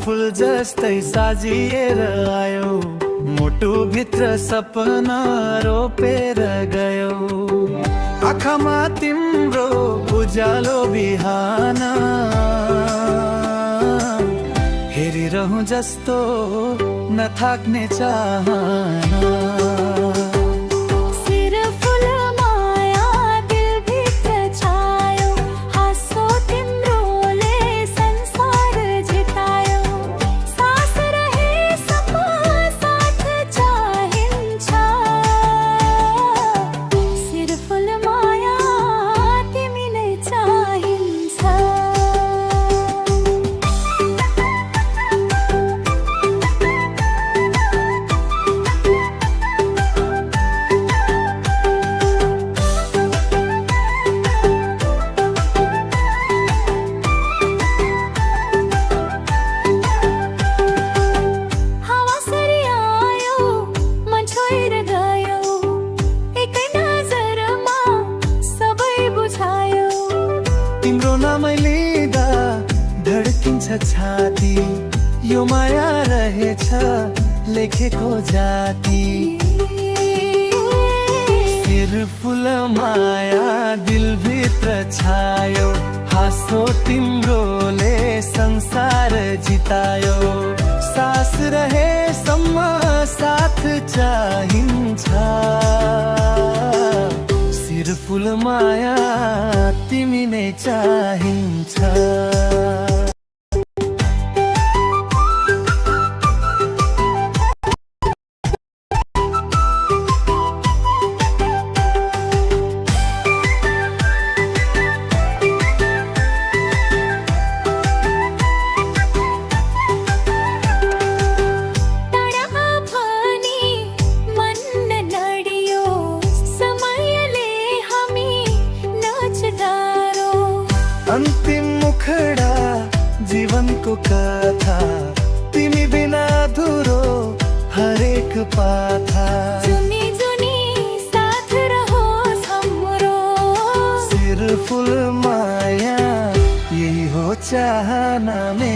फुल जस्तै साजिएर आयो, मुटु भित्र सपना रोपेर गयो। आँखामा तिम्रो उज्यालो बिहान, हेरिरहँ जस्तो नथाक्ने चाहना। तिम्रो नामै लिँदा धड्किन्छ छाती, यो माया रहेछ लेखेको जाति। सिर फुल माया दिलभित्र छायो, हाँसो तिम्रोले संसार जितायो। सास रहेसम्म साथ चाहिन्छ, सिर फुल माया तिमी नै चाहिन्छ। अन्तिम मुखडा जीवनको कथा, तिमी बिना अधुरो हरेक पाथा। जुनी जुनी साथ रहोस् हाम्रो, सिर फुल माया यही हो चाहना में।